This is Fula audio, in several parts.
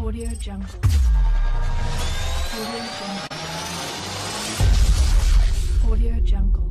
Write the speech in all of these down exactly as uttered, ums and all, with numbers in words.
Audio Jungle. Audio Jungle. Audio Jungle.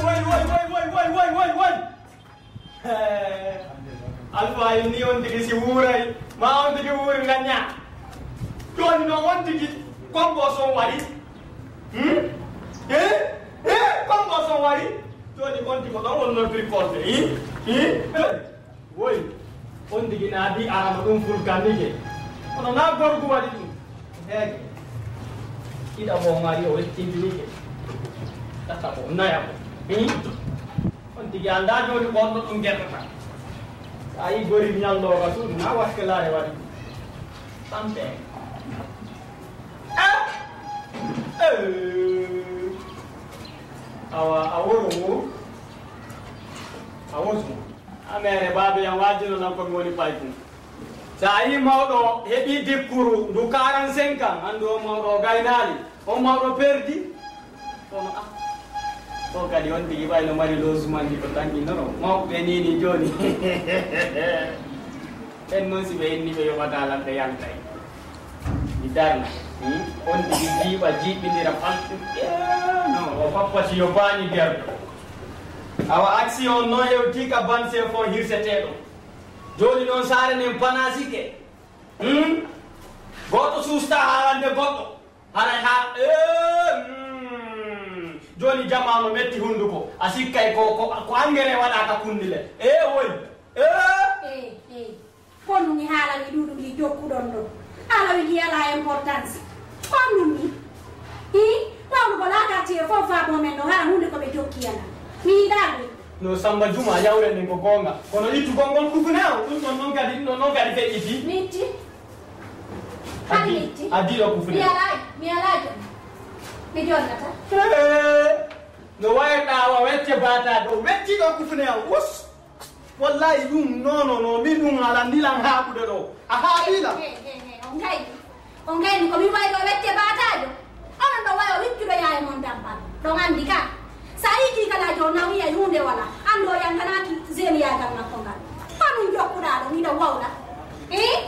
Way, way, way, way, way, way, way, way. Eh, Alfa, ni on tigi si wuuray, ma on tigi wuuri ngañña. Jooni no on tigi, konko son wari. Hmm? Eh? Eh? Konko son wari. Jooni on tigi ko ɗon on no tricolde. Eh? Eh? Woy, on tigi na bi arano ɗum fulkanike. Kono na gorgu waɗi ɗum. Heege. Ɗiɗa bo mari o wettintinike. Tata bo, naya bo. Hmm? On tigi anndaa jooni ko honno ɗum gertata. So a yii gori ñallooga suudu, na waskelaare waɗi. Tampe. Eh! Eh! Awa, a woro wo. A wosu. A mere baabe yam waajino nan ko mi woni paykun. So a yii mawɗo heɓii dikkuru ndu quarante-cinq ans, anndu o mawɗo o gaynaali. On mawɗo perdi. Kono, ah, o kadi on tigi ɓay no mari logement ji ko tanƴinnono. Mawɓe ni ni jooni. En noon si ɓe inni ɓe yoɓata lan ɓe yaltay. Mi darna. Hmm? On tigi jiiɓa jiiɓindira faltu. Eh, no, o pappati yo baañi gerɗo. Awa action no yewti ka banse fo hirseteɗo. Jooni noon saare nden panasike. Hmm? Gooto suusta haalande goɗɗo. Haray haa, ee, mm, jooni jamaa no metti hunnduko. A sikkay ko, ko, ko engrais waɗaa ka kunndile. Ee, woy. Ee. Ee, ee. Ko ɗum mi haalani ɗuuɗu ndi jokkuɗon ɗo. Haala wi ndi alaa importance. Ko ɗum ni? Hii, wawlu ko laa quartier fof faa boo men ɗo, hara huunde ko ɓe jokki alaa. Mi yiɗaa ɗum. No Samba Juma, yawre nden ko goonga. Kono ittugol ngol kufune o, ɗum ɗon noon kadi, ɗum ɗon noon kadi feƴƴiti. Mi itti. Addi, addi ɗo kufune. Mi alaa, mi alaa jom. Mi jonnata. Hee! No wayata wa wecce bata ɗo, wetti ɗo kufune o. Us! Wallahi ɗum, non, non, non, min ɗum alandilan haaɓude ɗo. A haaɓiila? He, he, he, on kay. On kay ko mi wayi ɗo wecce bataajo. Onon ɗo wayo wiccuɗo yaye mon dabbal. Ɗon anndi ka. Sa yii kii kala jo nawi e huunde wala. Anndo o yannganaaki zeniyagal makko ngal. Ko ɗum jokkuɗaa ɗo, miɗo wawla. Eh?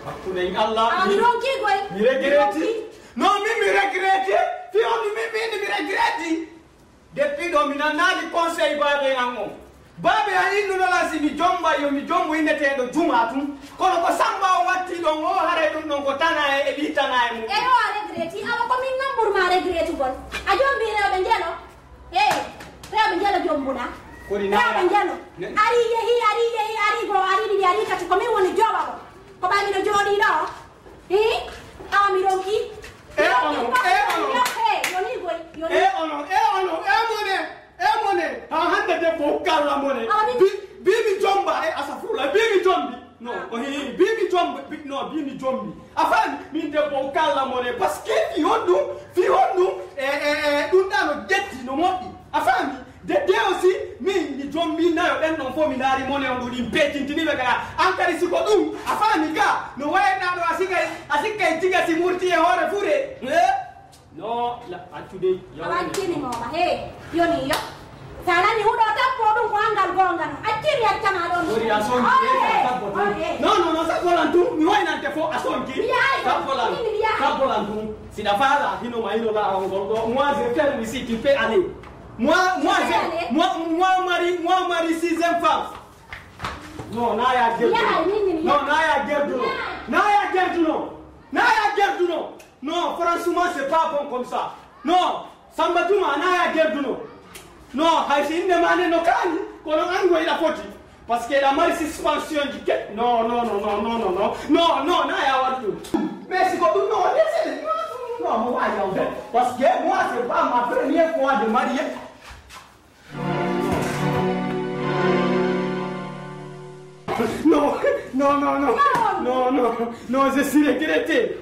Hakkunde en Allah. Awa mi ronki koy. Mi regreti. Non, min mi regreti. Fi on min min mi regreti. Depuis ɗo mi nannaali conseil baabe an on. Baabe an innuno lan si mi jomba yo mi jombo inneteeɗo Juma tun. Kono ko Samba o watti ɗon o haray ɗum ɗon ko tana e, e ɓii tana e mum. Eyo a regreti, awa ko min non ɓurma regretugol. A jombi rewɓe njelo. Eyi, rewɓe njelo jombuɗa. Kori na rewɓe njelo. Ne- Ari yehi, ari yehi, ari go, ari ɗiɗi, ari tati ko min woni joɓaɓo. Ko ɓay miɗo jooɗi ɗo. Hii? Awa mi ronki. E ono, e ono. He, yoni goy, yoni. E ono, e ono, e mone, e mone. Ha hande debbo hukka Allah mone. Awa mi- Bi, bi mi jomba, e asafurla, bi mi jombi. No, o hii, bi mi jombi, bi, no, bi mi jombi. A faami, min debbo hukka Allah mone. Parce que fi honɗum, fi honɗum, e, e, e, ɗum ɗa no ƴetti, no moƴƴi. A faami? De, de aussi, min, mi jombi nayo ɗen ɗon fof, mi ndaari mone on ɗo ɗin peetintini ɓe kala. An kadi siko ɗum, a faami ka, no wayatnaa ɗo, a sikkay, a sikkay tiga si murti e hoore fure. Eh? No, la, accude, yo. A wancini mo, ma, he, yoni yo. Sa nani huɗo tappo ɗum ko angal goonga no. Accimi accama ɗon. Wori a sonki, On e, he, sabbo on tun. E. Non, non, non, sabbo lan tun. Mi waynante fof, a sonki. Mi yahay. Sabbo lan, min mi yahay. Sabbo lan tun. Si ɗa faala, hino ma, hino la, on gol ɗo. Moi, je ferme ici, tu peux aller. Moi, moi, je, moi, moi, mari, moi, mari sixième femme. Non, na ya gerdu. Yahay, min, min, non, yahay. Na ya gerdu, non. Yahay. Na ya gerdu, non. Na ya gerdu, non. Non, franchement, c'est pas bon comme ça. Non, Samba Juma, na ya gerdu, non. Non, hay si inde ma ne no kaani, kono an ko ina foti. Parce que la mari suspension du quête. Non, non, non, na ya waɗu ɗum. Mais si ko ɗum no waɗi sene. Non, mo wawi yawde. Parce que moi, c'est pas ma première fois de marier. Non, non, non, non. Non. Non, non, non, je suis regretté.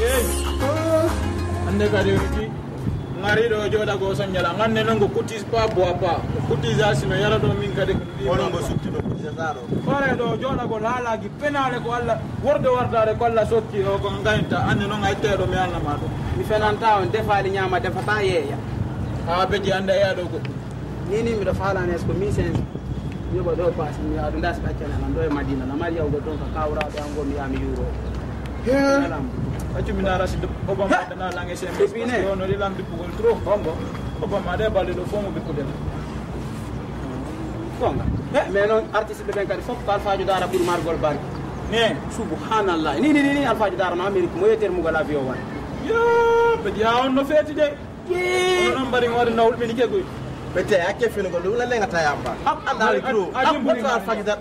Yeey. Hannde kadi o itti. Ngari ɗo jooɗa ko soññala. Ngannde noon ko cotisation, boit pas. Ko cotisation no yara ɗo min kadi ko mbiimi. Onon ko suɓti ɗo cotisation ɗo. Hoore ɗo jooɗa ko laalaaki penaale ko Allah, wordo wardaare ko Allah sokki o ko ngaynta. Annde noon ay teeɗo mi annama ɗum. Mi fenanta on, defaali ñaama, defata yeeya. Haa beji annda eya ɗo goɗɗum. Ni ni miɗo faalani es ko mille cinq cents. Mi yoɓa ɗo paas, mi yaha ɗo ndas ɓaccana lan ɗo e Madina. Na mari yahugo ɗon ka kawraɓe an go mi yaha mi yuro. He. Accu mi nara si Obama dana lange sen. Et puis ne. Parce que on ri lan bippugol trop. Bongo. Obama de balde ɗo fof mo bippude. Gonga. He, mais noon artiste ɓe ɓen kadi fof ko Alfaajo Daara ɓuri margol barke. Ne. Subhanallah. Ni ni ni ni Alfaajo Daara no Amérique mo yeter mugol avion wan. Yo, ɓe diya on no feeti de. Yee. Onon mbari ngode nawol ɓe ni kegoy. Ɓe te hakke fini ko ɗum la lenga tayamba. Ab- Anda le gro. Ab- Ab- Ab- Alfaajo Daara.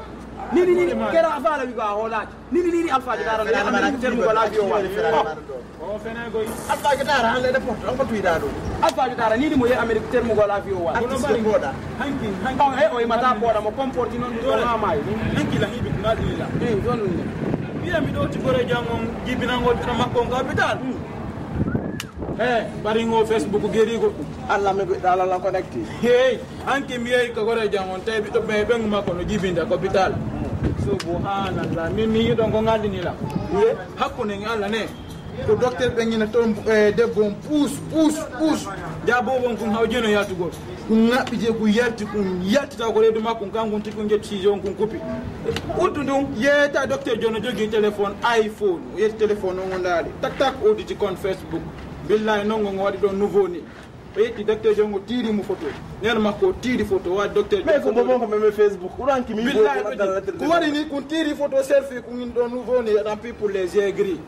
Ni ni ni ni kera afala wigo a hoolaaki. Ni ni ni ni Alfaajo Daara no Fela Amérique mara termugol avion wan. Fela mara ɗo. O fene goy. Alfaajo Daara hande de porto on ko tuyda ɗo. Alfaajo Daara ni ni mo ye Amérique termugol avion wan. Artiste ko da. Hanki hanki. O e o imata boda mo comporti noon ɗum ɗo mamaye. Hanki la hiɓe ko ngal ɗum la. Eh, ɗon ɗum ni. Mbiya mi ɗo tigore jam on jibinangol ɓiɗɗo makko on ka hôpital. Eh, bariŋo Facebook gerigo. Allah mi ɓiɗɗo Allah connecté. Hey, anke mi yehi ko gore jam on tawi ɓiɗɗo ɓe ɓengu makko no jibinda ko hôpital. Subhanallah. Min mi yiɗon ko ngandini la. Ye, hakkunde ngi Allah ne. Ko docteur ɓe ngina toon e debbo on puus puus puus. Jabo won kun hawjeno yatugol. Kun ŋaɓɓi je kun yalti kun yaltita ko reedu makko kun kanko kun tigi kun ƴetti siise on kun kupi. Uddu ndun yeeta docteur John no jogii téléphone iPhone. Yeeti téléphone on o ndaari tak tak o udditi kon Facebook. Billahi non ngo waɗi ɗon nouveau ni. O yetti docteur John ngo tiiri mo photo. Neen makko o tiiri photo waɗi docteur John. Mais ko bonbon ko meme Facebook. Ɓuranki mi billahi ko waɗi ni kun tiiri photo selfie kun ɗon nouveau ni ɗan pi pour les aigris.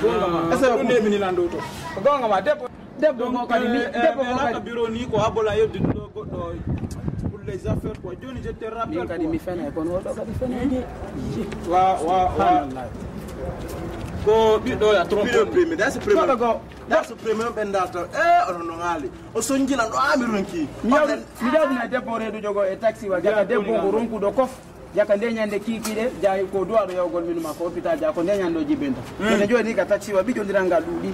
Gonga ma. Ese ɗum ne mini lando to. Gonga ma debbo. Debbo ko kadi ni debbo ko kadi bureau ni ko abola yeddi do goɗɗo pour les affaires quoi. Joni je te rappelle kadi mi fene kono oɗo kadi fene ni. Wa wa wa. Ko ɓiɗɗo ya trompe. Ɓiɗɗo prime da so prime. Ko da so prime ɓe ndalta e onon no ngali o sonjila ɗo ami ronki. Mi jawdi na debbo reedu jogo e taxi wa jaka debbo ko ronkuɗo kof. Jaka nde ñande kiikiiɗe, jaahi ko duwaɗo yawgol min ma ko hôpital jaa ko nde ñande o jibinta. Ene jooni ka taxi wa ɓiƴƴondiral ngal ɗuuɗi.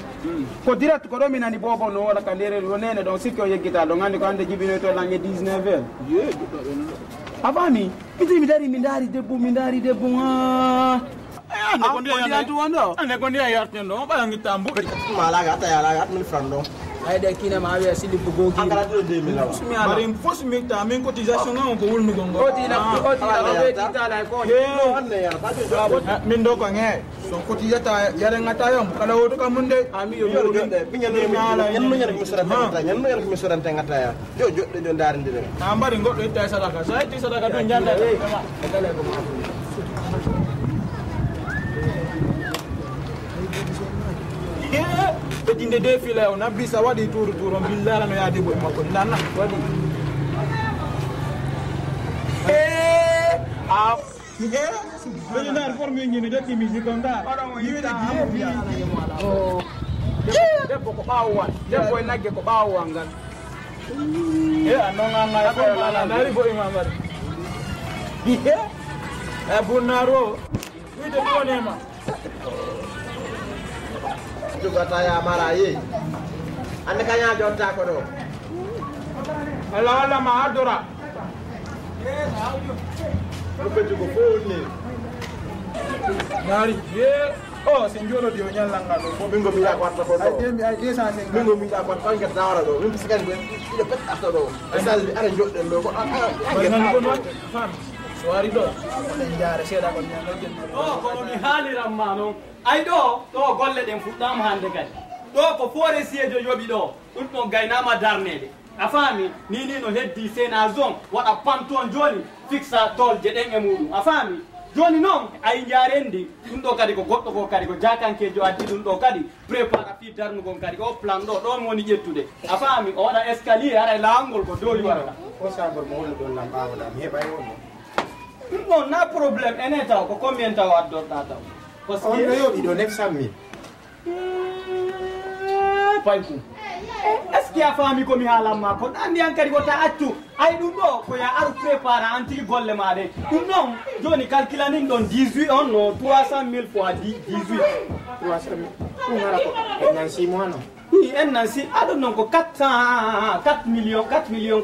Ko direct ko ɗo mi nani bobo no wala ka nder o nene ɗon sikki o yeggita ɗon anndi ko hannde jibinoy to lange dix-neuf heures. Ye goɗɗo ɓe non. A faami? Mi tawi mi dari mi ndaari debbo mi ndaari debbo ha. Ande ko ndiyan yarten ɗo ɓaɗa ngitta mbuɗi. Malaga ata yalaga at min fran ɗon. Ay de kina ma awe sili bugogi. Angara do deux mille awa. Bari fos mi ta min cotisation ngon ko wulnu gongo. Oti la oti la be ti ta la ko. He. Min do ko nge. So koti yata yare ngata yom kala woto ka munde. Ami yo yo de. Min nyano nyano mi sorante ngata nyano nyano mi sorante ngata ya. Jo jo de jo ndar ndire. Na mbari ngodo itta sadaka sa itti sadaka do njanda. Ɓe dinde de fila o na bisa waɗi tuuru tuuru on billala no yaade boy makko nana waɗi. Eh, a. Beli nar forme nyini de timi jikonda. Yiwede jiye. Debbo ko ɓaawo wan. Debbo e nagge ko ɓaawo wan ngal. E a non an ay ko mala nari bo imam bari. Bihe. E bunnaro. Wide bonema. Jugata ya mara ye. Ande kanya jotta ko do. Ala wala ma adora. Ko be jugo fo ni. Nari ye. Oh, sen jooɗo di o ñallanga ɗo. Min go mi yaako watta ko ɗo. Ay, de mi, ay, deux cent cinquante. Min go mi yaako watta ko ɗo. Min pisikan ɓe. Ɓe pet arta ɗo. E salli, ara joɗɗen ɗo. Ko, a, a, a, bari nan ko non. Fam. So wari ɗo. En jaare seeɗa ko ñaŋol ken. Ɗo, kono mi haaliran ma non. Ay ɗo, ɗo golle ɗen fuɗɗaama hannde kadi. Ɗo ko forestier jo yoɓi ɗo. Ɗum ɗon gaynaama darneede. A faami? Ni, ni no heddi Sena zone, waɗa panton jooni, fixa tolje ɗen e muɗum. A faami? Jooni noon, a yi njaaren ndi, ɗum ɗo kadi ko goɗɗo ko kadi ko jaakankeejo addi ɗum ɗo kadi, prépare fii darnugol kadi o plan ɗo, ɗoon woni ƴettude. A faami? O waɗa escalier, haray laawol ngol ko dow warata. O saagol mo woni ɗoon lam ɓaawoɗaa, mi heɓay wonno. Ɗum ɗoon na problème, ene taw, ko combien taw addorɗaa taw? Parce que on no yoɓi ɗo neuf cent mille. Eh, paykum. Eh, est-ce que a faami ko mi haalan ma kon? Anndi an kadi wota accu. Ay ɗum ɗo ko ya aru prépara an tigi golle ma ɗe. Ɗum noon, jooni calculanin ɗon dix-huit on no trois cent mille fois dix, dix-huit. Trois cent mille. Ɗum ara ko en nan six mois non? Oui, en nan si aɗum noon ko quatre cent, quatre millions, quatre millions,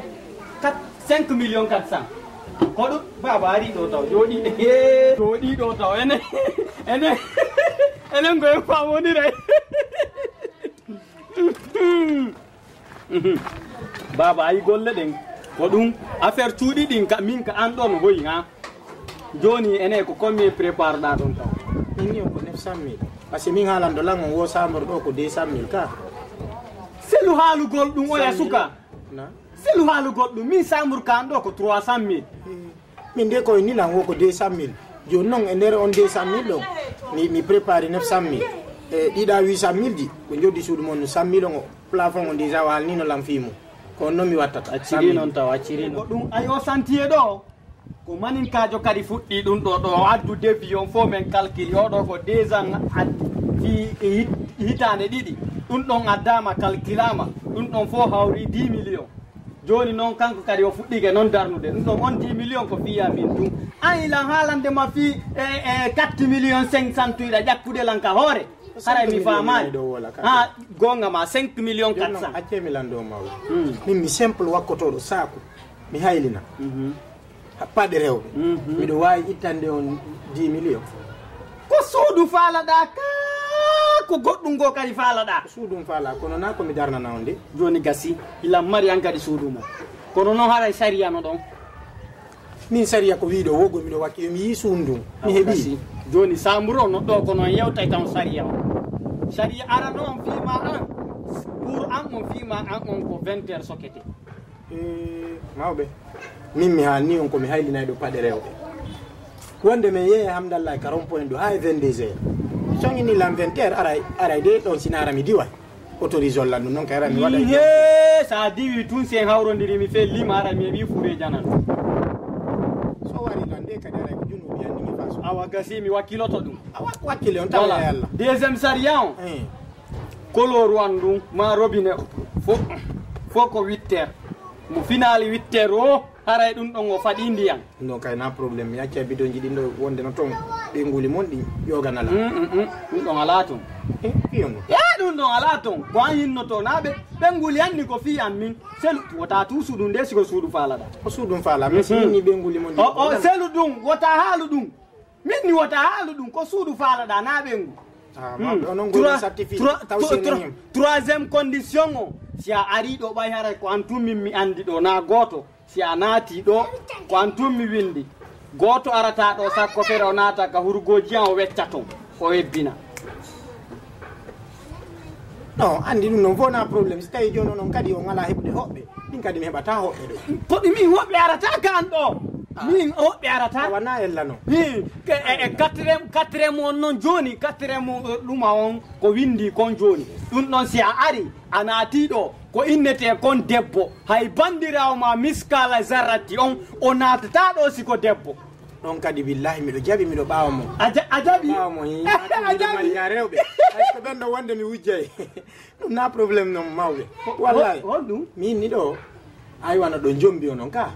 quatre, cinq millions quatre cent. Ko ɗum baaba ari ɗo taw jooɗi. Jooɗi ɗo taw ene ene. Enen ko en faamodiray. Baaba, ayi golle ɗen. Ko ɗum affaire cuuɗi ɗin ka min ka an ɗon hoyi ha. Jooni ene ko combien prépare ɗa ɗon taw? Min ni on ko neuf cent mille. Parce que min haalan dolan on wo chambre ɗo ko deux cent mille ka. Selu haalugol ɗum oya suka. Na? Selu haalugol ɗum min chambre ka an ɗo ko trois cent mille. Min de koye nilan wo ko deux cent mille. Jooni noon e nder on deux cent mille ɗon, mi, mi prépare neuf cent mille. E ɗiɗa huit cent mille ji, ko joddi suudu mon no cent mille on o, plafond on déjà o haalnino lan fii mum. Ko on noon mi wattata. Acciri noon taw, acciri noon. Ko ɗum ay o santiye ɗo. Ko maninkaajo kadi fuɗɗii ɗum ɗo, ɗo o addu devis on fof men calcule. Oɗo ko deux ans addi fii e hit-, hitaande ɗiɗi. Ɗum ɗon addaama, calculaama. Ɗum ɗon fof hawri dix millions. Jooni noon, kanko kadi o fuɗɗike noon darnude. Ɗum ɗon on dix millions ko fiya min ɗum. An ilan haalande ma fii e, e quatre millions cinq cent tuyɗa ƴakkude lan ka hoore. Haray mi faamaali. Ha, goonga ma cinq millions quatre cent. Acce mi lando ma. Hmm. Min mi simple wakkotooɗo saaku. Mi haylina. Mhm. Ha paɗe rewɓe. Mhm. Miɗo waawi ittande on dix millions. Ko suudu faalaɗaa ka, ko goɗɗum goo kadi faalaɗaa. Ko suudu faala, kono na ko mi darnana on de. Jooni gasi, ila mari an kadi suudu mo. Kono noon haray sariya no ɗon. Min sariya ko wiiɗo wogo miɗo wakki, mi yii suudu ndun. Mi heɓi. Gasi. Jooni saamburo no ɗo kono on yewtay tan sariya o. Sariya arano on fiima an. Pour an on fiima an on ko vingt heures sokete. Eh, mawɓe, min mi haalni on ko mi haylinay ɗo paɗe rewɓe. Wonde min yehi e Hamdallahi ka rond point ɗo haa e vingt-deux heures. Soŋini lan vingt heures, aray, aray de ɗon sinaara mi diway. Autorisol lan ɗum noon kay aray mi waɗa e jam. Ye, sa diwi tun sen hawrondiri mi fe lima aray mi heɓi fure janan. So wari lan de kadi aray ko junubi an ni mi faso. Awa gasi mi wakkiloto ɗum. A wa-, wakkile on tawa e Allah. Deuxième sariya on. Eh. Koloru an ɗum, ma robinet o. Fo, fo ko huit heures. Mo finaali huit heures o, haray ɗum ɗon o faɗi ndiyan. Ɗum ɗon kay na problème. Mi acca bidonji ɗin ɗo wonde no ton ɓeynguli mon ɗi ƴoganala. Mm, mm, mm. Ɗum ɗon alaa ton. Eh, fiyon ɗum. Eh, ɗum ɗon alaa ton. Ko an hinnoto na ɓe, ɓeynguli an ni ko fii an min. Selu, wota tu suudu nde siko suudu faalaɗa. Ko suudu faala, mais si min ni ɓeynguli mon ɗi. O, o, selu ɗum, wota haalu ɗum. Min ni wota haalu ɗum, ko suudu faalaɗa na ɓeyngu. Ah, hmm. Onon ngol certifié. Troisième condition o, si a ari ɗo ɓay haray ko an tun min mi andi ɗo na gooto. Si a naati ɗo, ko an tun mi windi. Gooto arata ɗo sakko fere o naata ka hurgooji an o wecca ton, o hebbina. Non, andi ɗum non fof na problème. Si tawi jooni onon kadi on ala heɓude hoɓɓe, min kadi mi heɓata hoɓɓe ɗo. Ko ɗum min hoɓɓe arata ka an ɗo. Ah. Min hoɓɓe arata. Awa na ella non. Hi, ke- e, e quatrième, quatrième on non jooni, quatrième o, ɗuma on ko windi kon jooni. Ɗum ɗon si a ari, a naati ɗo, ko innete kon debbo. Hay bandiraawo ma miskala zarratti on, o naatata ɗo si ko debbo. Ɗon kadi billahi miɗo jaɓi, miɗo ɓaawa mo. A ja- a jaɓi? Ɓaawa mo, hi. A jaɓi? Mari ya rewɓe. Hay so ɓen ɗo wonde mi wujjay. Ɗum na problème non mawɓe. Wallahi. Hol- hol ɗum? Min ni ɗo, ay wano ɗo jombi onon ka.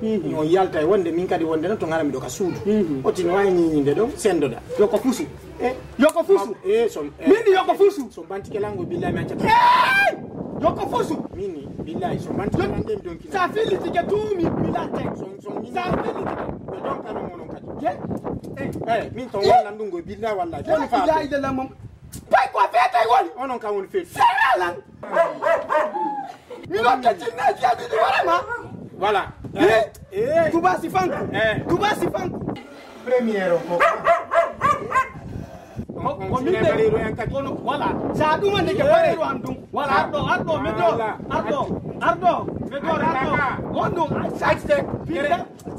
Mhm. On yalta e wonde min kadi wonde no to ngara miɗo ka suudu. Mhm. Oti no wawi ñiñinde ɗon sendoda. Yo ko fusu. Eh? Yo ko fusu. Eh, so, eh, min yo ko fusu. So bantike lango billahi mi acca. Eh! Yo ko fusu. Min ni billahi so bantike lande mi donki. Sa fillitike tu mi, mi latte. So, so min sa fillitike. Yo don kano monon kadi. Je? Eh. Eh, min to wala ndungo billahi wallahi. Ko fa. Billahi de lamam. Pay ko fete woni. Onon ka woni fete. Seralan. Mi ɗon keccinnaji aɗiɗi warama. Voilà. Eh, eh. Tuba si fanku. Eh. Tuba si fanku. Première o ko. Ko min de kono wala sa ɗuma ndeke bareru an ɗum wala arɗo arɗo medo arɗo arɗo medo arɗo on ɗum sa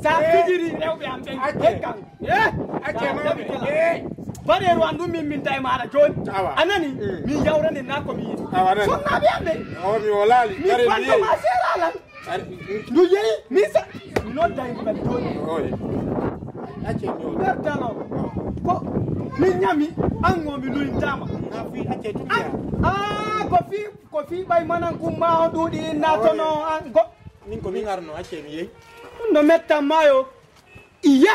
sa fijiri rewɓe am ɓen hekkan. Eh, acce mawɓe. Eh. Bareeru an ɗum min min tawi maɗa jooni. Awa. A nani? Mm. Min yawrani na ko mi yiɗi. Awa, nani. Sonnaaɓe am ɓe. Awa, mi wolaali. Min banndo ma seera lan. Ndu yehi, min sa. Mi nodday ngal jooni. Oye. Acce mi wolaali. Bertano. Ko min ñami, an ngo mi luyntama. Na fi acce tum ya. Ah, ko fi, ko fi ɓay manan kum ma o ɗuuɗi inna tono an go. Min ko min arno acce mi yehi. Ɗum no mettan mayo. Iye.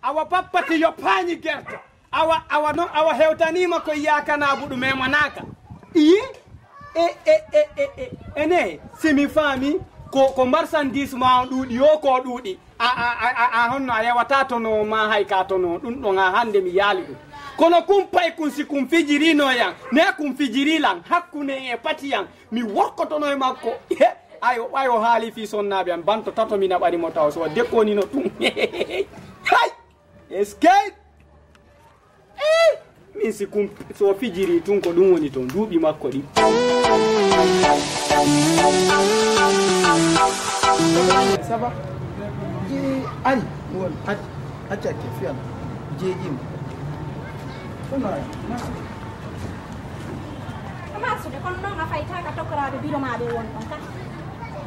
Awa pappati yo paañi gerte. Awa awa noon awa hewtaniima ko yaakana buɗu memanaaka. Iyi. E e e e e ene simi faami ko ko marchandise ma on ɗuuɗi yo ko ɗuuɗi a a a a honno a yewata tono ma hay ka tono ɗum ɗon ha hannde mi yaali ɗum. Kono kun pay kun si kun fijirino yan ne kun fijiri lan hakkunde e pati yan mi workotono e makko. He. Ayo ɓay o haali fii sonnaaɓe am banto tato mi naɓani mo taw so dekonino ɗum. Hay. Eskey. Eh, min si kum so fijiri tun ko ɗum woni ton duuɓi makko ɗi. Ça va? Ari won. Acca acca fiyam. Jeejima. Kono ay. Amarsude kono noon a faytaaka tokoraaɓe biro maa ɓe won ɗon ka.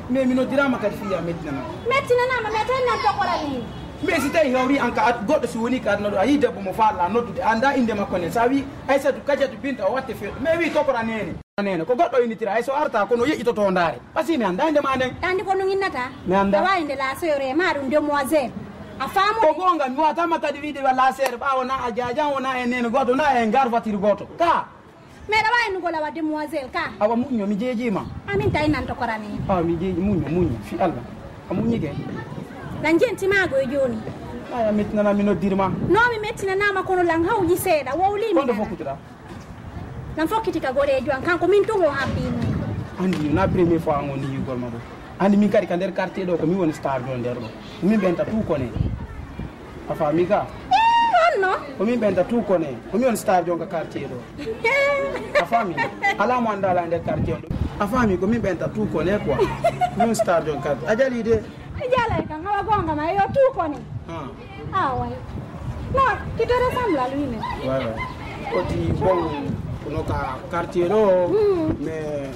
Mais mi noddirama kadi fiya mettinanama. Mettinanama mais tan nan tokorani. Mais si tawi hawri an ka goɗɗo si woni ka aduna ɗo a yi debbo mo falla noddude anda inde makko nen sa wi aysatu kajatu binta o watte feɗɗo mais wi tokora nene. Nene ko goɗɗo initira ay so arta kono yeƴƴitoto ndaare. Pasi mi anda inde ma nden. Andi ko no innata. Mi anda. Tawa inde la sœur e ma ɗum demoiselle. A faamo. Ko gonga mi watama kadi wiide wala sœur ɓawo na a jajan wona e nene goto na e ngar voiture goto ka. Meɗa wawi nugol awa demoiselle ka. Awa muñño mi jeejima. Amin tawi nan to korani. Awa mi jeeji muñño muñño fi Allah. A muññike. Lan jenti mago e joni. Aya mettinana mi noddirma. No mi mettinanama kono lan hawji seeɗa wowlimi. Kondo fokkutira. Lan fokkiti ka goɗejo an kanko min tun o habbimi. Andi na premier fois an woni yigol ma ɗo. Andi min kadi ka nder quartier ɗo ko min woni star ɗo nder ɗo. Min ɓenta tout kone. A faami ka? Honno? Ko min ɓenta tout kone. Ko min woni star jonka quartier ɗo. A faami? Ala mo anda ala nder quartier on. A faami ko min ɓenta tout kone quoi. Min star jonka quartier. A jali de. Jalay kan hawa gonga ma yo tout kone. Ah. Ah ouais. Non, tu te ressembles à lui même. Ouais ouais. Oti bon kono ka quartier ɗo. Hmm. Mais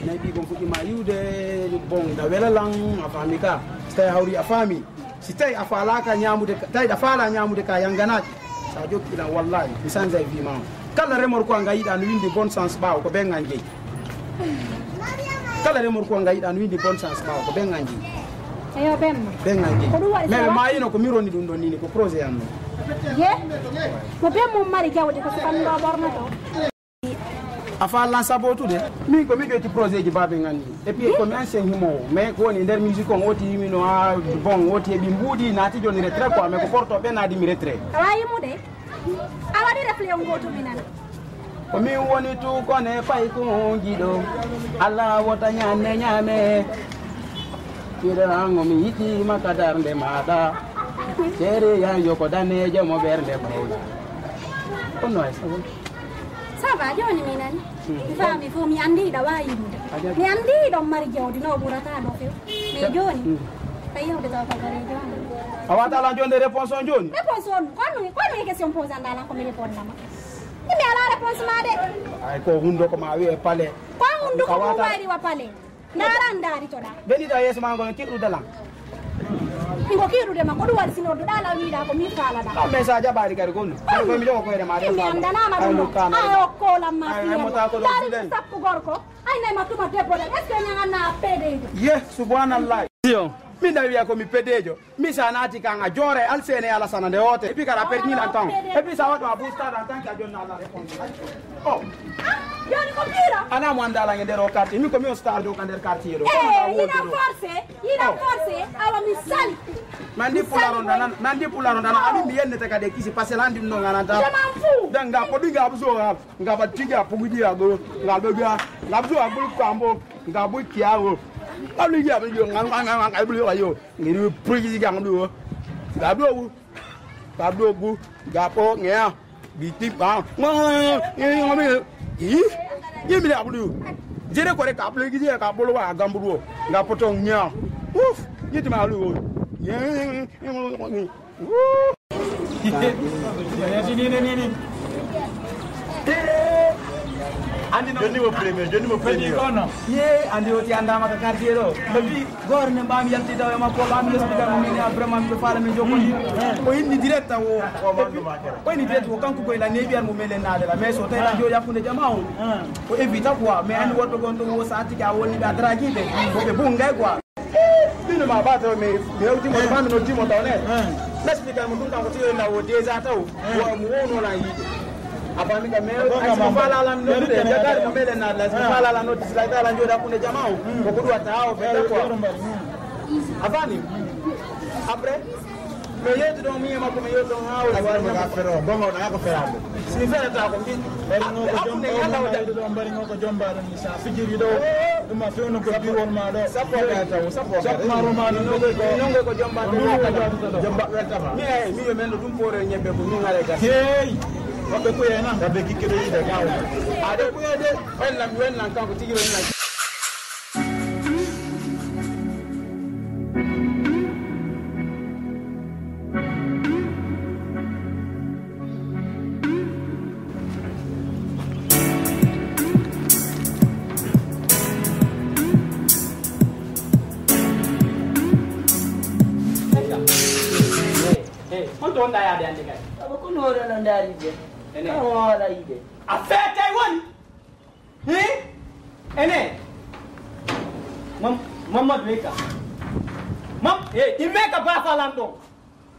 nayi ɓigon fuɗɗima yiwde bon da wela lan a faami ka. So tawi hawri a faami. Si tawi a faalaka ñamude tawi a faala ñamude ka yanganaki sa jokki lan wallahi mi sanjay vima on kala remor ko nga yiɗa no windi bonne chance ɓawo ko ɓen an jeyi kala remor ko nga yiɗa no windi bonne chance ɓawo ko ɓen an jeyi eyo ɓemma ɓen an jeyi mais ɓe mayino ko mironi ɗum ɗon nini ko projet an non ye ko ɓen mum mari jawdi ko sukanɗo ɓornoto a faallan sabotude min ko miɗo yetti projet ji babe ganni et puis komi ancien himowo mais ko woni nder musique on oti yimino ha bon oti heɓi mbuuɗi naati joni retrait quoi mais ko porto ɓe naadimi retrait awa yimude A waɗi refle on gooto mi nana. Ko min woni tu kone pay ko jiɗo. Allah wota ñanne ñame. Fiɗe rango mi yiɗi maka darnde maɗa. Seere yan yo ko danejo mo ɓernde mawla. Kono ay sabu. Ça va, jooni mi nani. Mi faami fof, mi anndi ɗa waawi yiɗude. Mi anndi ɗon mari jawdi no ɓurata ɗo few. Mais jooni, a yewde taw ko gareejo. A wata lan jonde réponse on jooni? Réponse on, kono kono e question pose anda lan ko mi répondama. Mi ala réponse ma de. Ay ko hundo ko ma wi'e pale. Ko hundo ko mo wari wa pale. Ndaran ndaari to ɗa. Benita yeeso ma ngol kirɗude lan. Ingo kirɗude ma ko ɗum waɗi si nodduɗa lan wiɗa ko min faalaɗa. Ah, mais sa jaɓaari kadi ko ɗum. Kono ko mi jogo koyre ma de. Mi andanama ɗum. Ay okkolam ma. Ay mo ta ko ɗo. Ndaari sappo gorko. Ay nay ma tuma debbo ɗan. Est-ce que ñaganna pedejo? Ye, subhanallah. Iyo. Min da wiya ko mi pedejo. Mi sa naati kan a joore alsene alasana nde hoote. Et puis kala permis lan tan. Et puis sa waɗu a booster en tant que a jonna la réponse. Oh. Joni ko pira? Ana mo andala nge nder o quartier. Min ko mi on star do ka nder quartier do. Eh, ina forcé, ina forcé. Awa mi sali. Nandi pularo ndana, nandi pularo ndana. Ami mi yenne taka de kisi parce que landi no ngananta. Danga ko dinga abso. Nga ba tigi a pugu di ago. Nga be ga. Nga abso abul kambo. Nga bu kiago. Abli ya bi yo nga nga nga abli yo. Ngiri pugu di ga ngdu. Nga do. Ka do gu, ga po ngea, bi ti pa. Ngo, ngo, ngo, ngo, ngo, yi, yi mi da bulu. Jere kore ka bulu gi ka bulu wa gambu do. Ga poto ngea. Uf, yi ti ma lu. Ye, ye, ye, ye, ye. Uf. Ni, ni, ni, ni. Andi no. Joni mo premier, joni mo premier. Kono. Ye, andi o ti andama ka quartier do. Bi gore ne mbami yalti daw e makko mbami expliquer mo min ya vraiment mi faala min jokko ni. Ko indi direct o. Ko indi direct o kanko ko ila nebi ar mo melen naade la mais so tawi la jooɗi hakkunde jama o. Ko évita quoi mais andi woto gon to o sa tigi a woni be adragi be. Ko be bungay quoi. Bino ma ba taw mais mais o timo ba mi no timo taw ne. Expliquer mo dum kanko tiyo na o déjà taw. Wa mo wono la yide. A faami ka mais a si mo faala lan noddude jagari mo meɗen naat la si mo faala lan noddi si lagda lan jooɗi hakkunde jama o ko ko ɗum watta haa o feta quoi. A faami? Après mi yewti ɗon mi e makko mi yewti ɗon haa o wari mo affaire o bongo ɗo ko ferande si mi ferata ko mbi hakkunde yalla o jam. Ɗo mbari ngo ko jombaɗo ni sa fijiri ɗo ɗum a fewno ko biwol ma ɗo sappo ka taw sappo ka maro ma ɗo nongo ko jombaɗo jombaɗo weltama mi ay mi yo men ɗo ɗum poore ñebbe ko min haɗa gas hey. Woɓɓe kuye nan. Kamɓe kikke ɗo yiide gawo. Aɗa kuye de. Welnam welnam kanko tigi welnam. Hey, honto wonɗa yaade hannde kadi? Aba ko noore no ndaari de. Ene. Kan wala yiide. A feetay woni? Hi? Ene. Mam Mamadou Eka. Mam e imme ka bafalan ɗon.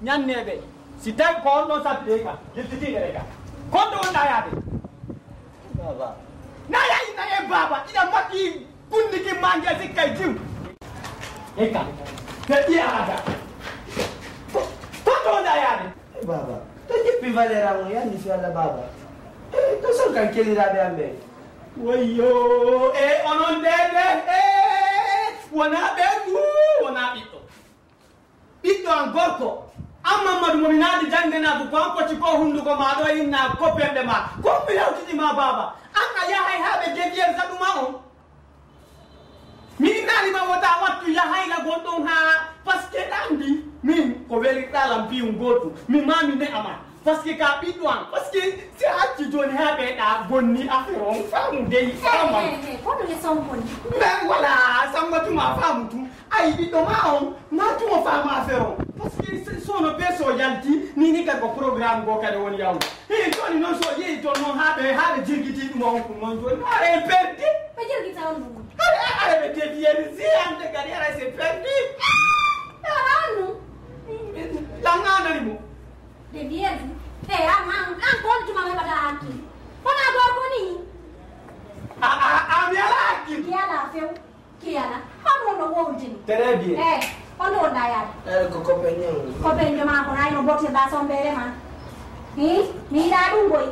Ñanneɓe. Si tawi ko on ɗon sabbi Eka. Yiltitiiɗe Eka. Honto wonɗa yaade? Baba. Na yayi na e baba. Ina makki. Kunni ki mange si kay jiw. Eka. Te iya ada. Ko to da ya ne. Baba. To jippi valera mo yandi fi Allah baba. Eh, to son kan kelira be ambe. Woyo, e onon de de. Eh, wona be du, wona ɓiɗɗo. Ɓiɗɗo am gorko, an Mammadu mo mi naati jannginaagu ko an poti ko hunnduko ma ɗo inna ko pemɗe ma. Ko mi yawtiti ma baaba, an a yahay haa ɓe devier saɗu ma on. Mi innaali ma wota wattu yahayla gonɗon haa parce que ɗa anndi min ko welirɗa lan piyum gootu mi ma mi ne'a ma. Parce que ka ɓiɗɗo an parce que si a acci jooni haa ɓeyɗa bonni affaire on faamu dey faamu an. Kono le son bonni. Mais voilà, samba tuma faamu tum. Ayi ɓiɗɗo ma on ma tuma faama affaire on. Parce que sono peso yalti ni ni kadi ko programme go kadi woni yawde. Hii jooni noon so yehi toon noon haa ɓe haa ɓe jirgiti ɗum on ɗum noon jooni ɓe ara en perdi. Ɓe jirgita on ɗum. Ara ara ɓe devier si ande kadi ara c'est perdu. Ara on ɗum. Ɗan anani mo. Devier si. E an an an kon tuma heɓata hakkille. Kono a gorko ni. A a a mi ala hakkille. Mi ala few. Kiyana, hamo no wowdini. Très bien. Eh, on ɗo wonɗa yaade. Eh, ko copain ñaw. Copain joma ko nayi no botirɗa sombeere ma. Mi mi yiɗa ɗum boy.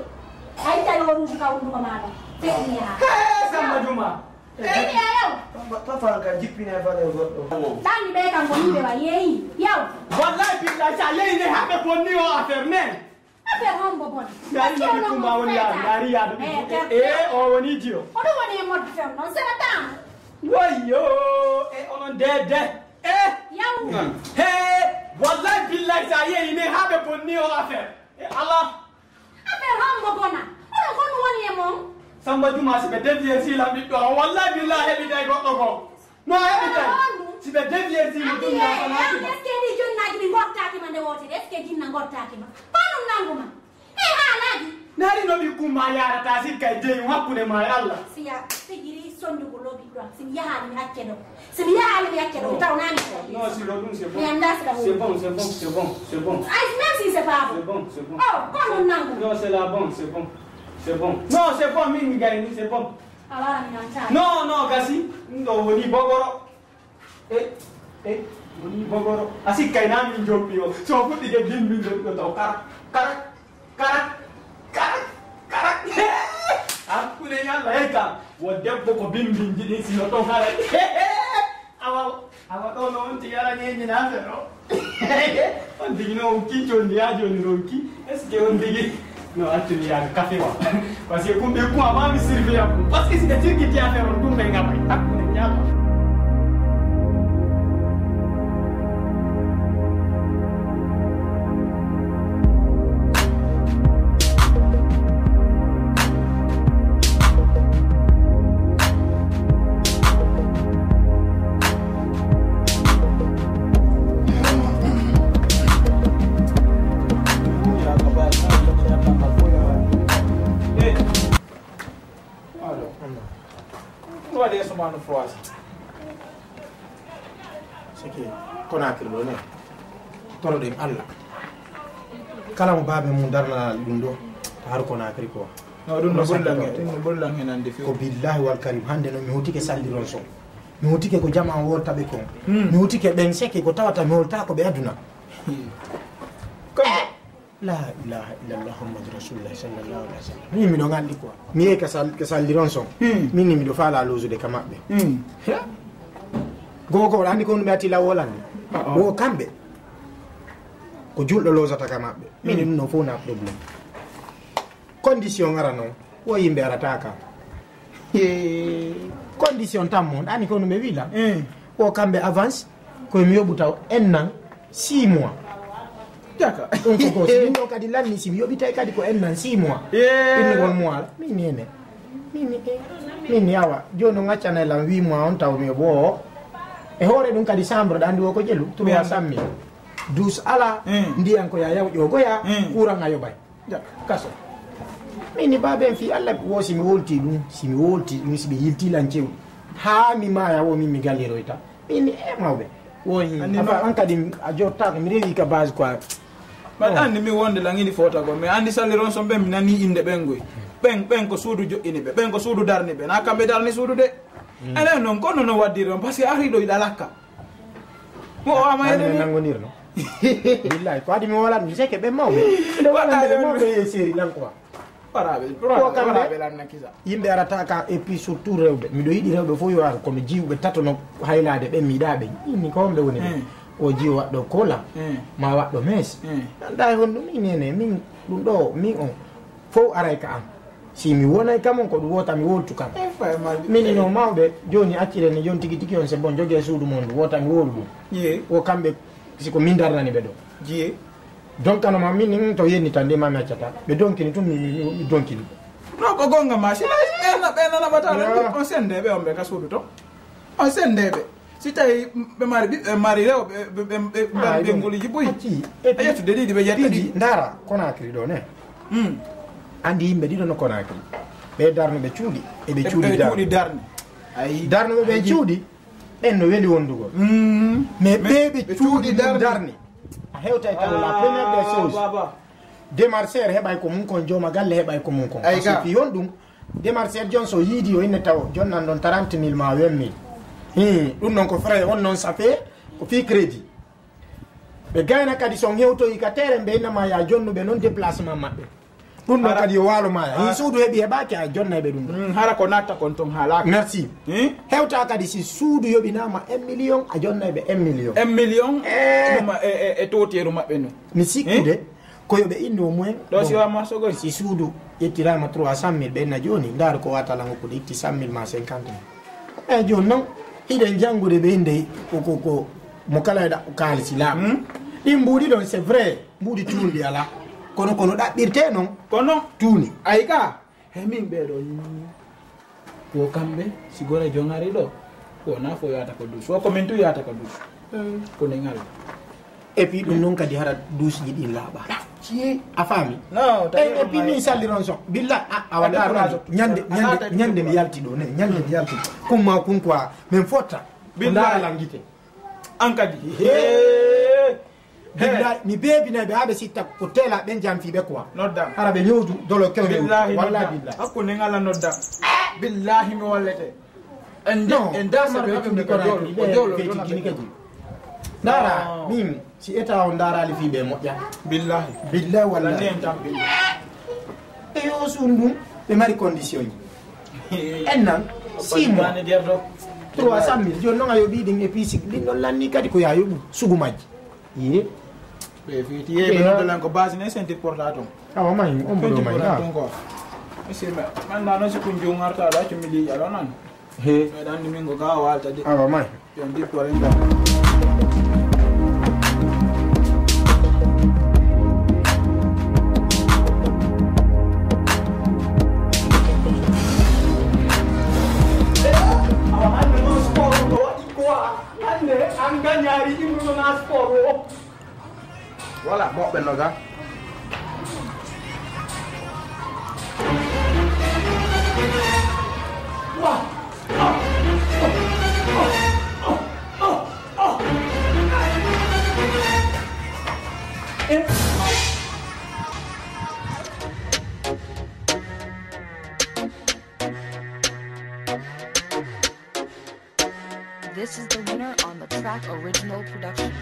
A itta yo ruudu ka hunduko maɗa. Feɗɗi ha. He, Samba Juma. Feɗɗi ha yaw. Papa, papa, ka jippine valeur goɗɗo. Ɗanni ɓe kam ko yimɓe wa yeeyi. Yaw. Wallahi billahi sa yeeyi ne haɓe bonni o affaire ne. Affaire hombo bon? Dari no mi kumba woni yaadu, dari yaadu. Eh, eh, o woni jiyo. Ko ɗum woni e modde fen non, sera tama. Woyo, e onon de de. Eh. Yaw. He, wallahi billahi sa yeeyi ne haɓe bonni o affaire. E Allah. Affaire hombo bona? Onon ko ɗum woni e mon? Samba Juma si ɓe dévier si lam ɓiɗɗo o, wallahi billahi heɓitay goɗɗo ko. No a heɓitay. Si ɓe dévier si mo ɗum na fana. Est-ce que ɗi jonnaji ɗi gottaaki ma nde wootere? Est-ce que jinna gottaaki ma? Ko ɗum nangu ma? E haalaji. Nari no ɓikkun ma yarata sikka e jeyum hakkunde ma e Allah. Si ya fijiri sondugu lobi ɗo. Si mi yahaali mi acce ɗo. Si mi yahaali mi acce ɗo. Mi tawnani ko. Non, si lo ɗum c'est bon. Mi annda si ka c'est bon, c'est bon, c'est bon, c'est bon. Ay, même si c'est pas bon. C'est bon, c'est bon. Oh, ko ɗum nangu. Non, c'est la bon, c'est bon. C'est bon. Non, c'est bon, min mi gayni, c'est bon. A wara mi nanta. Non, non, gasi. Ɗum ɗo woni bogoro. E, e, woni bogoro. A sikkay na min joppi o. So fuɗɗike dimbi ɗo taw karak, karak, karak, karak, karak. Hakkunde yalla hey ka. Wo debbo ko bimbinji ɗin sino ton haray. Awa, awa ɗo no on ti yara ñeñi na fe ɗo. On tigi no on ki joni ya joni no on ki. Est-ce que on tigi no accu mi yaga café wa? Parce que kumɓe kuma ma mi sirvi ya. Parce que si ɓe tirgiti affaire on ɗum ɓe ngam ay hakkunde ñama. Ɗum waɗi e sumaanu froisi. Siki Konakiri ɗo ne. Toroɗen Allah. Kala mo baabe mum darnanaa ɗum ɗo, to har Konakiri quoi. No ɗum no ɓuri lan ɗum no ɓuri lan hen ande few. Ko billahi wal karim, hannde noon mi hotike salliron son. Mi hotike ko jama o woltaɓe kon. Hmm. Mi hotike ɓen seke ko tawata mi woltaako ɓe aduna. Hmm. Comme la ilaha illallah Muhammadu Rasulullah sallallahu alaihi wasallam. Min miɗo nganndi quoi. Mi yehi ka sal-, ka salliron son. Hmm. Min ni miɗo faala loosude ka maɓɓe. Hmm. He? Gogo, aɗa anndi ko ɗum ɓe atti law wolande? Ah, ah. Wo kamɓe. Ko julɗo loosata ka maɓɓe. Min Hmm. ɗum no fof na problème. Condition ara noon. Wo yimɓe arata ka. He. Condition tan mon. Aɗa anndi ko ɗum ɓe wila? Hmm. Wo kamɓe avance. Ko mi yoɓu taw ennan six mois. Jaka. Ɗum ko ko, si min ɗo kadi lanni, si mi yoɓitay kadi ko ennan six mois. Yee. Innugol mois la. Min ni ene. Min ni, eh, min ni awa. Jooni on accanay lan huit mois on taw mi yoɓu o. E hoore ɗum kadi chambre ɗa anndi wo ko jelu. Trois cent mille. Douche ala, Hmm. ndiyan ko ya yaw ƴogoya, Hmm. courant a yoɓay. Jaka. Kaso. Min ni baaben fii Allah wo si mi wolti ɗum, si mi wolti ɗum, si ɓe yilti lan cewɗi. Haa mi maaya wo min mi galiroyta. Min ni, eh, mawɓe. Wo hin. Anndi afa ma- an kadi a jottaako, mi rewi ka base quoi. Mbaɗa Oh. anndi mi wonde lan ini fota gol. Mi anndi salliron son ɓen mi nani innde ɓen goy. Ɓen, ɓen ko suudu joɗɗini ɓe. Ɓen ko suudu darni ɓe. Na kamɓe darni suudu de. Mm. Enen noon, kono no waddiri on, parce que ari ɗo iɗa lakka. Mo o ama Hannde ene men ni. Nanngondirno. Billahi, ko adi mi wolan, mi seke ɓe mawɓe. Miɗo Waɗa wolande ɓe yon- mawɓe e série lan quoi. Waraɓe, Ko waraɓe, kamɓe waraɓe lan na kisa. Yimɓe arata ka et puis surtout rewɓe. Miɗo yiɗi rewɓe fof yo ar, kono jiwɓe tato no haylaade ɓe mi yiɗa ɓe. Inni ko homɓe woni ɓe? Hmm. O jiwo waɗɗo kola, Hmm. ma waɗɗo mes. Hmm. Nda e honɗum inene, min ɗum ɗo, min on. Fof aray ka am. Si mi wonay kam on, ko ɗum wota mi woltu kam. Eh, fay ma- Min ino mawɓe, jooni accire ni, jooni tigi tigi on, c'est bon, jogee suudu mon ndu, wota mi wolu ɗum. Ye. Wo kamɓe, si ko min darnani ɓe ɗo. Jiye. Donkano ma min, min to yenni tan, de ma mi accata. Ɓe donkini tun, mi, mi, mi, mi donkini. Non, ko gonga ma, si ɓe, ɓe na-, ɓe nana ɓatare, Ya. On sende ɓe on ɓe ka suudu to. On sende ɓe. Si tawi ɓe mari ɓiɓɓe, mari rewɓe, ɓe, ɓe, ɓe, ɓe, Ah, ɓe ɗum. Ngoluuji buy. Acci. Et puis, a ƴettude ɗiɗi, ɓe ƴetta tigi, ɗiɗi. Ndaara, Conakry ɗo ne. Hmm. Andi yimɓe ɗiɗo no Conakry. Ɓe darnuɓe cuuɗi, e ɓe E ɓe cuuɗi darni. Cuuɗi darni. Ayi. Darnuɓe ɓe Ayi. Cuuɗi, ɓen no weli wondugol. Hmm. Mais Mais ɓe ɓe ɓe cuuɗi cuuɗi ɗin darni. Darni. A hewtay taw la Ah, première des choses. Baba. Démarcheur heɓay ko mum kon, jooma galle heɓay ko mum kon. Ay Parce que ga. Fi yon ɗum, démarcheur jon so yiidi yo inne taw, jon nan ɗon trente mille ma vingt mille. Hi, ɗum non ko frais, on non ça fait ko fi crédit. Ɓe gayna kadi, so on hewtoyi ka terrain, ɓe innama ya jonnuɓe noon déplacement maɓɓe. Ɗum ɗon kadi yo waalo maaya. Hara- Hii suudu heɓi heɓaaki, a jonnay ɓe ɗum ɗon. Mm, hara ko natta kon ton haalaaka. Merci. Hmm? Hewta kadi si suudu yoɓinaama un million, a jonnay ɓe un million. Un million? Eh. Ɗum e, e, e tooteeru maɓɓe ndu. Mi sikkude, hmm? Ko yo ɓe inno mumen. Ɗo si wa morso goy. Si suudu ƴettiraama trois cent mille, ɓe inna jooni, ndaar ko wata lan hokkude, itti cent mille ma cinquante mille. Eyi, jooni noon, hiɗen janngude ɓe innde ko, ko, ko mo kala e ɗaɓɓu kaalisi laaɓa. Hmm? Ɗin mbuuɗi ɗon, c'est vrai, mbuuɗi tuundi alaa. Kono, kono ɗaɓɓirtee noon. Kono? Tuuni. Ay ka, he min ɓee ɗoo yimɓe. Wo kamɓe, si gore jongari ɗo, wona fo yaata ko dus. Wo ko min tu yaata ko dus. Hmm. Ko ne ngal. Et puis ɗum noon kadi hara duusiji ɗin laaɓa. Ciye. A faami? No, tawi et puis min salliron son. Billa, a, a wala ron. Ñande, ñande, ñande mi yalti ɗo, ne, ñande mi yalti. Kumma kun quoi, min fotta. Ko ndaara lan gite. An kadi. Hee. Billahi, mi beebinay ɓe haa ɓe sitta ko teela ɓen janfi ɓe quoi. Noddan. Hara ɓe ñowdu dolo kewre. Billahi, walla noddan. Billahi. Hakkunde ngala noddan. Billahi mi wallete. En de-, non, en dasa ɓe ɓe haɓe ɓe ko jolo, ko jolo, feccitini kadi. Ndaara, min, si eta on ndaaraali fii ɓe moƴƴa. Billahi. Billahi wallahi. Lanni en tan billahi. E yo suun ɗum, ɓe mari condition ji. En nan, six mois. Trois cent mille. Jooni noon a yoɓii ɗin e puis ɗin ɗon lanni kadi ko yaa yoɓu sugu majji. Ye. Ɓe fiti ye, ɓe nodda lan ko base ne ceinture porta ton. Awa may, on bodo may. Ceinture porta ton ko. Monsieur, man, man, non, si kun jong arta la, tu mi li, alors non. He. Meɗa anndi min ko ga o waalta de. Awa may. Yo on dippo renndo. Awa hannde noon sport o waɗi quoi? Hannde an gañaari imruɗo na sport o. Voilà, moɓɓe noga. This is the winner on the track original production.